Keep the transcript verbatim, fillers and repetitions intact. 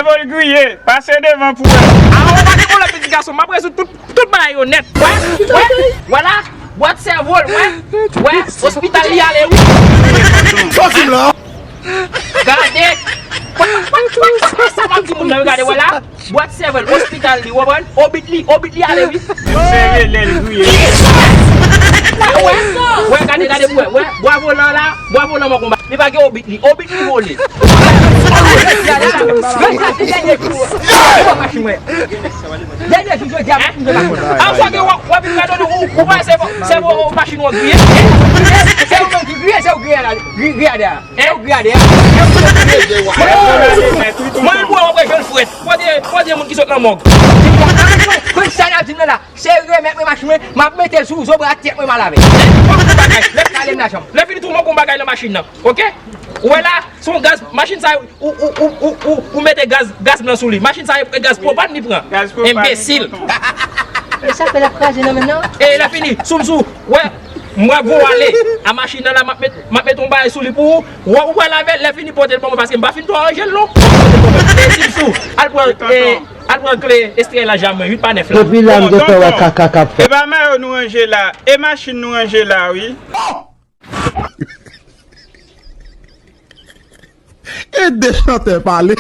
Sèvo l griye, pase devan pou wè. A, ou pa gen pwoblèm, pitit gason, m ap rezoud tout, tout bagay yo nèt. Wè, wè, wè la, bwat sèvo l, wè, wè, ospital li ale, wi. Sòti m la. Gade, wè, wè, wè, wè, sa m ap di moun nan, gade, wè la, bwat sèvo l, ospital li, w konprann? Obit li, obit li ale, wi. Li sere lè l griye. Wè, wè, wè, gade, gade, wè, wè, bwa volan la, bwa volan mò konba. Li pa gen obit li, obit li vole. Dènye jou jodi a, machin mwen. Dènye jou jodi a, machin mwen. An fwa ke w ap vin gade nou, ou pa se se machin ou griye. Se ou menm ki griye, se ou griye la, griye a. Se ou griye a. Mwen menm pou w ap jwenn frèt. Pote, pote moun ki sot nan mòg. Konn sa n ap di nou la. Se remèt mwen machin mwen, m ap mete l sou zo bra tèt mwen m a lave. Mwen gon bagay, lè m kale m nan chanm. Lè fini tou mwen gon bagay nan machin nan. Oke? Ou wè la, se yon gaz, machin sa ou ou ou ou ou ou mete gaz gaz blan sou li. Machin sa e gaz pwopàn li pran. Gaz pwopàn. Enbesil. E sa fè l ap kraze nan men nan? E lè fini, sou m sou. Wè, mwen gon ale. A machin nan la m ap met m ap met yon bagay sou li pou ou. Wè, ou pral avè l, lè fini pote l ban mwen paske m pa fin tou aranje l non. Pote l ban mwen. E si m sou, al pran e Al pran kle estrèy la jam mwen, uit pa nèf la. Depi la m gentan wè kaka k ap fèt. E pa mayo nou ranje la, e machin nou ranje la wi. E de chantè pale.